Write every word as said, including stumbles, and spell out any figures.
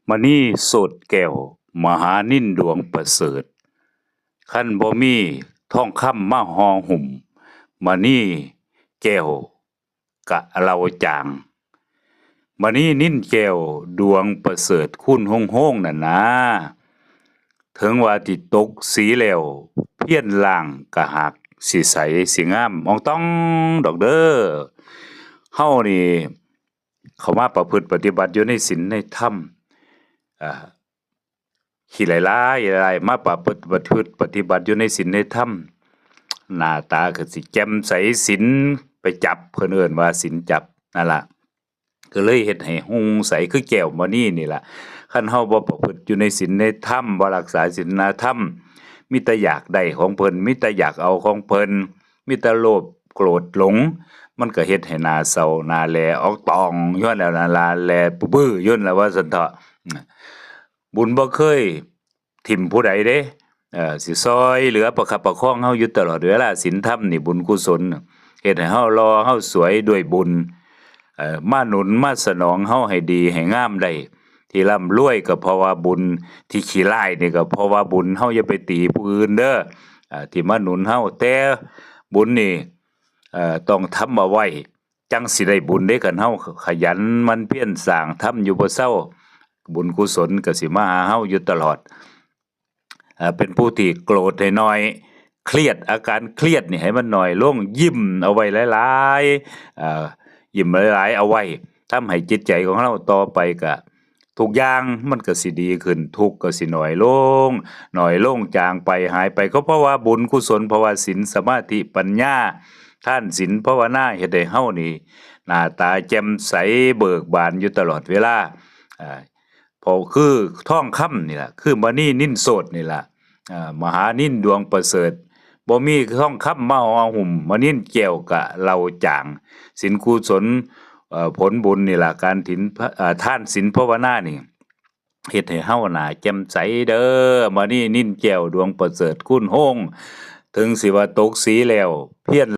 มณีโสดแก้ว มหานิลดวงประเสริฐ คันบ่มีทองคำมาห่อหุ้ม มณีแก้วกะเหล่าจาง มณีนิลแก้วดวงประเสริฐ คูณโฮงๆ นั่นนะ ถึงว่าสิตกสีแล้ว เพี้ยนล่างกะหากสิใสสิงามอ่องต้องดอกเด้อ เฮานี่ เข้ามาประพฤติปฏิบัติอยู่ในศีลในธรรม อ่า ขี้หลายๆ หลายๆ มาประพฤติปฏิบัติอยู่ในศีลในธรรม หน้าตาก็สิแจ่มใส ศีลไปจับ เพิ่นเอิ้นว่าศีลจับนั่นล่ะ ก็เลยเฮ็ดให้ฮุ่งใสคือแก้วมณีนี่ล่ะ คันเฮาบ่ประพฤติอยู่ในศีลในธรรม บ่รักษาศีลธรรม มีแต่อยากได้ของเพิ่น มีแต่อยากเอาของเพิ่น มีแต่โลภโกรธหลง มันก็เฮ็ดให้หน้าเศร้าหน้าแหล่อ่องต้องอยู่หั่นแหล้ว หน้าแหล่ปื้อๆ อยู่หั่นแหล้ว ว่าซั่นเถาะ บุญบ่เคยถิ่มผู้ใดเด้ เอ่อ สิซ่อยเหลือประคับประคองเฮาอยู่ตลอดเวลา ศีลธรรมนี่บุญกุศล เฮ็ดให้เฮาหล่อเฮาสวยด้วยบุญ เอ่อ มาหนุนมาสนองเฮาให้ดีให้งามได้ ที่ร่ำรวยก็เพราะว่าบุญ ที่ขี้ร้ายนี่ก็เพราะว่าบุญ เฮาอย่าไปตีผู้อื่นเด้อ อ่า ที่มาหนุนเฮา แต่บุญนี่ เอ่อ ต้องทำเอาไว้ จั่งสิได้บุญเด้ คันเฮาขยันหมั่นเพียรสร้างทำอยู่บ่เซา บุญกุศลก็สิมาหาเฮาอยู่ตลอด เอ่อ เป็นผู้ที่โกรธให้น้อย เครียด อาการเครียดนี่ให้มันน้อยลง ยิ้มเอาไว้หลายๆ เอ่อ ยิ้มหลายๆ เอาไว้ ทำให้จิตใจของเราต่อไปก็ ทุกอย่างมันก็สิดีขึ้น ทุกข์ก็สิน้อยลง น้อยลง จางไป หายไป ก็เพราะว่าบุญกุศล เพราะว่าศีล สมาธิ ปัญญา ทานศีล ภาวนา เฮ็ดให้เฮานี่ หน้าตาแจ่มใส เบิกบานอยู่ตลอดเวลา อ่า เพราะคือทองคำนี่ล่ะ คือมณีนิลโสตนี่ล่ะ อ่า มหานิลดวงประเสริฐ บ่มีทองคำมาห่อหุ้ม มณีนิลแก้วกะเหล่าจาง ศีลกุศล เอ่อ ผลบุญนี่ล่ะ การถิน เอ่อ ทานศีลภาวนานี่ เฮ็ดให้เฮาหน้าแจ่มใสเด้อ มณีนิลแก้วดวงประเสริฐ คูณโฮง ถึงสิว่าตกสีแล้ว เพี้ยน